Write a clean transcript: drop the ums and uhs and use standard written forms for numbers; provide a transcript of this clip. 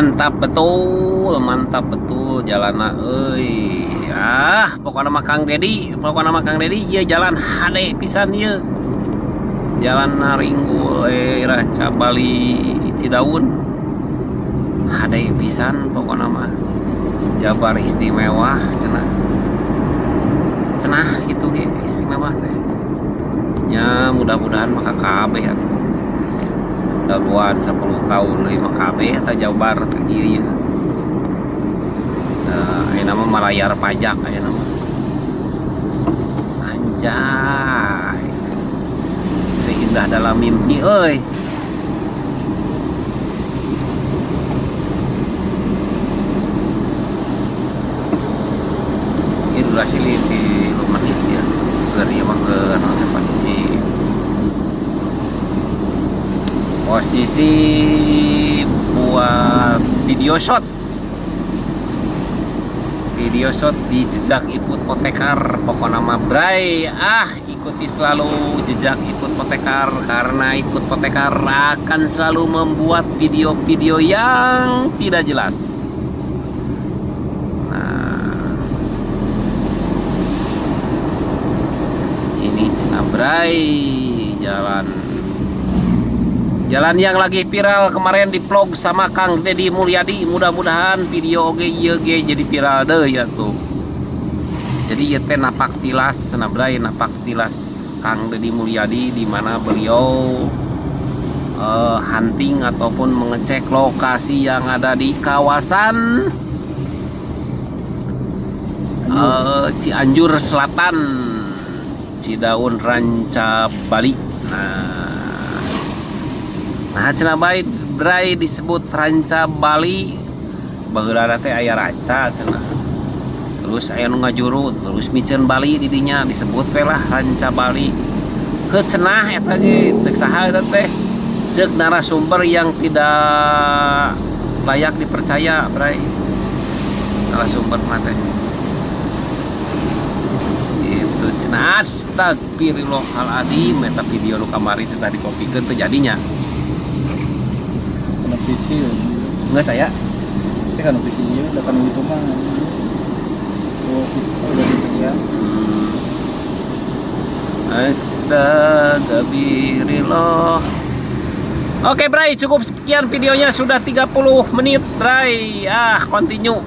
Mantap betul jalanna euy. Ah, pokokna mah Kang Dedi, pokokna mah Kang Dedi ieu jalan hade pisan ieu. Jalan Naringgul Ranca Bali Cidaun. Hade pisan pokokna mah. Jabar istimewa cenah. Cenah gitu ge istimewa teh. Nya mudah-mudahan maka kabeh atuh. Daluan 10 tahun deui mah kabeh eta Jabar teh kieu ieu. Nah, ayeuna mah malayar pajak ayeuna mah. Anjay. Seindah dalam mimpi euy. Ini durasi 3 menit ya. Keur ieu mah keur naon teh, posisi posisi buat video shot di jejak Iput Potekar. Pokoknya mah bray, ah, ikuti selalu jejak Iput Potekar karena Iput Potekar akan selalu membuat video-video yang tidak jelas. Nah, ini cenah bray, jalan jalan yang lagi viral kemarin di vlog sama Kang Deddy Mulyadi. Mudah-mudahan video oge ieu ge jadi viral deh ya tuh. Jadi ieu teh napak tilas cenah bray, napak tilas Kang Deddy Mulyadi di mana beliau hunting ataupun mengecek lokasi yang ada di kawasan Cianjur Selatan, Cidaun, Ranca Bali. Nah, cenah bae bray disebut Ranca Bali, baheula teh aya ranca cenah. Terus aya nu ngajuru, terus miceun Bali di dinya disebut we lah Ranca Bali. Heuh cenah eta ge cek saha eta teh? Cek narasumber yang tidak layak dipercaya, bray. Narasumber mah teh. Itu cenah, astagfirullahaladzim, eta video nu kamari teh tadi kopikeun teh jadinya. Kena visi ya. Enggak saya. Tapi kan visi ieu udah kan itu mah. Oh, udah dipecah. Astagfirullah. Oke, Bray, cukup sekian videonya, sudah 30 menit, Bray. Ah, continue.